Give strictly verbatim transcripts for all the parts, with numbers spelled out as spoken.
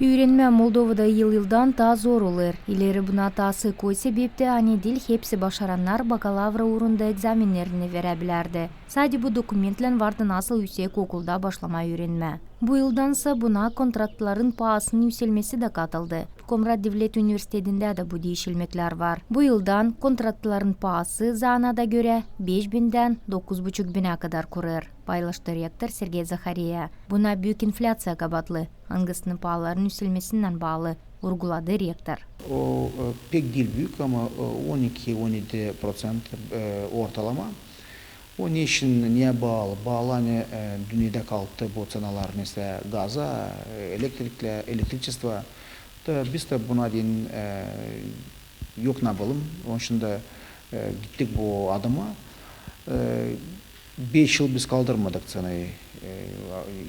Üürenmää Moldovada yıl-yıldan taa zor olêr. İleri buna taası koy sebeptä, ani diil hepsi başarannar bakalavra uurunda ekzamennerini verä bilärdi. Sade bu dokumentlän vardı nasıl üüsek okulda başlamaa üürenmää. Bu yıldansa buna kontraktların paasının üüselmesi dä katıldı. Komrat devlet universitetindä dä bu diişilmeklär var. Bu yıldan kontraktların paası zanaata görä beş bindän dokuz buçuk binä kadar kurêr, paylaştı rektor Sergey Zahareya. Buna büük inflyaţiya kabaatlı, angısının paaların üüselmesindän baalı, urguladı rektor. O, e, pek diil büük, ama, e, on iki, on edi proţent, e, ortalama. O neçin, neyä baalı? Baalı, ani, e, dünnedä kalktı bu ţenalar, meselä, gaza, e, elektriklä, elektriçestvo. Da biz dä buna deyni, e, yok ne yapalım. Onuştan da, e, gittik bu adıma. E, beş yıl biz kaldırmadık ţenayı, e,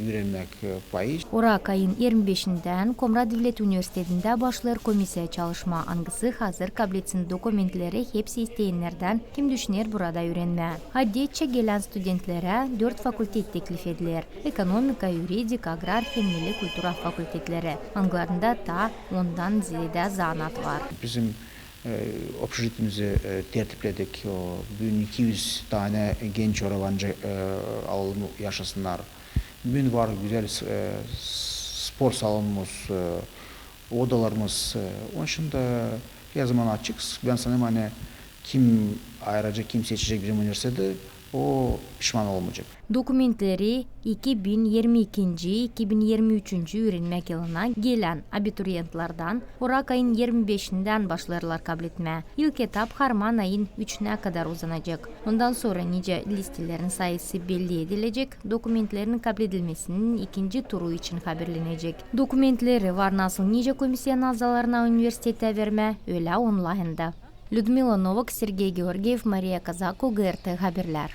üürenmäk, e, payı. Orak ayın irmi beşindän Komrat devlet universitetindä başlêêr komissiya çalışmaa, angısı hazır kabletsin dokumentleri hepsi isteyennerdän, kim düşüner burada üürenmää. Adetçä gelän studentlerä dört fakultet teklif ediler: ekonomika, yuridik, agrar hem milli kultura fakultetleri, angılarında taa ondan zeedä zanaat var. Bizim, e, opşetimizi, e, tertipledik. O, büün iki üz tanä genç oravancı, e, alalım, yaşasınnar. Büün var gözäl, e, spor salonumuz, e, odalarımız, e, onuştan da her zaman açık. Bän sanêrım, ani kim ayıracek, kim seçecek bizim universiteti, o pişman olmayacek. Dokumentleri iki bin irmi ikinci, iki bin irmi üçüncü üürenmäk yılına gelän abiturientlardan orak ayın irmi beşindän başlêêrlar kabletmää. İlk etap harman ayın üçünä kadar uzanacek. Ondan sora nicä listelerin sayısı belli edilecek, dokumentlerin kabledilmesinin ikinci turu için haberlenecek. Dokumentleri var nasıl nicä komissiyanın azalarına universitettä vermää, ölä onlaynda. Lüdmila Novak, Sergey Georgiev, Mariya Kazako, GRT Haberlär.